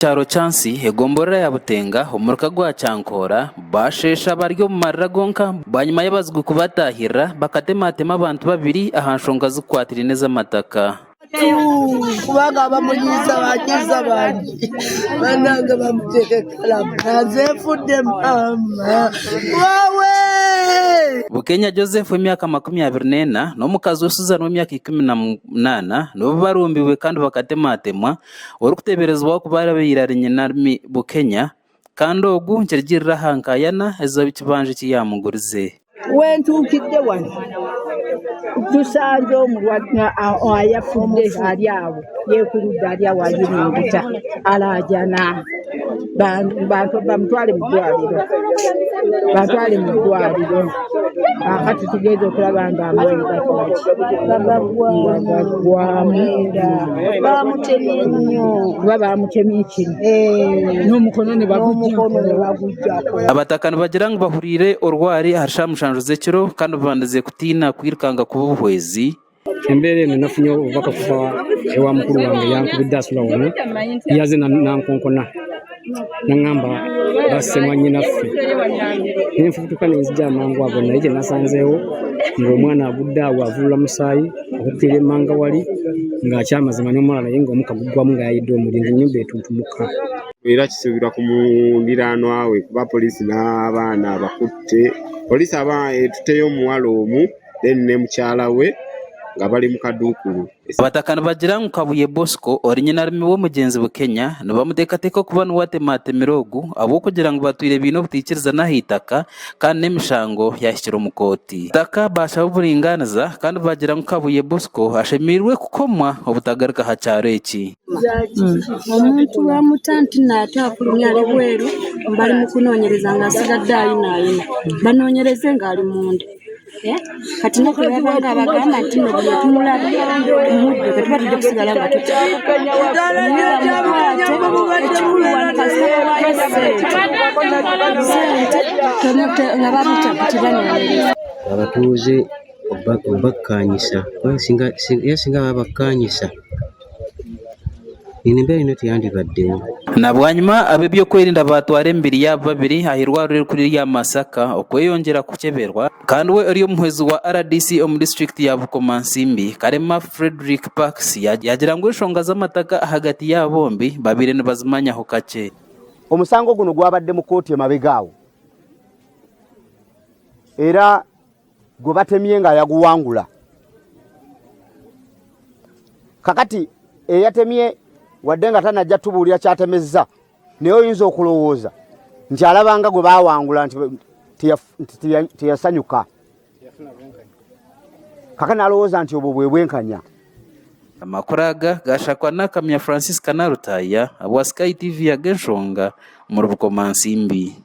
Kyaro Kyansi, egomborora ya Butenga, omuruka gwa Kyankoora, baasheesha bari omu marira gonka bwanyima y'abazigu kubataahirira bakatematema abantu babiri aha nshonga zikukwatiraine ez'amataka. Kubanga bamunyiiza banyiiza bangi banange bamuteeka ekalamu nanze nfudde maama wowe. Bukenya Joseph w'emyaka 24 n'omukazi we Susan w'emyaka 18 nibo barumbiwe kandi bakatematemwa Orikuteeberezibwaho kuba abaire ari nyinarumi Bukenya kandi ogu nikirugirira aha nkaayana ez'ekibanja eki yaamugurize. Wentuukidde wano tusanze omulwadde ayafudde ali awo yeekuludde ali awo ayiringuta alaajana bamutwale mu ddwaliro bamutwale mu ddwaliro kaakati tugenze okulaba nga amaanyi gakola ki nga gaggwamu. Baamutemye nnyo. Kuba baamutemye kino n'omukono ne baguggyako. Abataka nibagira ngu bahuriire orwari ahari shaaha mushanju z'ekiro kandi babandize kutiina kwirukanga kuba obuhwezi. Embeera eno nafunye obubaka kuva ewa mukuru wange yankubidde asula wano yaze nankonkona nangamba basse mwanyinaffe nenfubutuka nenzija amangu ago naye kyenasanzeewo ng'omwana agudde awo avulula musaayi okukkirira emmanga wali ng'akyamazima n'omulala naye ng'omukka guggwamu nga yayidde omulinzi ennyumba etuntumuka. Era kisuubirwa ku muliraanwa we kuba poliisi n'abaana abakutte. Poliisi etuteyo omuwala omu then ne mukyala we nga bali mu kaduukulu. Abataka nibagira ngu Kabuye Bosco ori nyinarumi w'omugyenzi Bukenya nibamuteekateeka okuba niwe atematemire ogu ahabw'okugira ngu batwire baine obutaikirizana aha itaka kandi n'emishango yaahikire omu kooti. Abataka baashaba oburingaaniza kandi baagira ngu Kabuye Bosco ashemereirwe kukomwa obutagaruka aha kyaro eki. Omuntu bamuta nti ate afulumye ali bweru bali mu kunoonyereza ng'asigadde ayinaayina banoonyereze ng'ali munda. Kati naffe baba nga abagamba nti no buli tumulaba tumudduke tuba tujja kusigala nga tutya naye bamukwate ekikulu wano kasita bawaayo ssente sente nga bamuta tebanoonyereza. Abatuuze obbakkaanyisa kuba era singa babakkaanyisa eno embeera yona teyandibaddewo. Na bwanyima, ab'eby'okwerinda baatwara emibiri yaabo babiri aha irwariro erikuru erya Masaka okweyongyera kukyeberwa kandi we ori omuhwezi wa rdc omu disiturikiti ya Bukomansimbi, Karema Fredrick Parks yaagira ngu enshonga z'amataka ahagati yaabo bombi babaire nibazimanyaho kakye. Omusango guno gwabadde mu kkooti emabega awo era gwe batemye nga yaguwangula. Kakati eyatemye wadde nga tanajja tubuulira kyatemezza naye oyinza okulowooza nti alabanga gwe bawangula nti teyasanyuka kaka nalowooza nti obwo bwe bwenkanya. Amakuru aga gashakwa Nakamya Francisca Nalutaaya ahabwa Sky TV ag'enshonga omuri Bukomansimbi.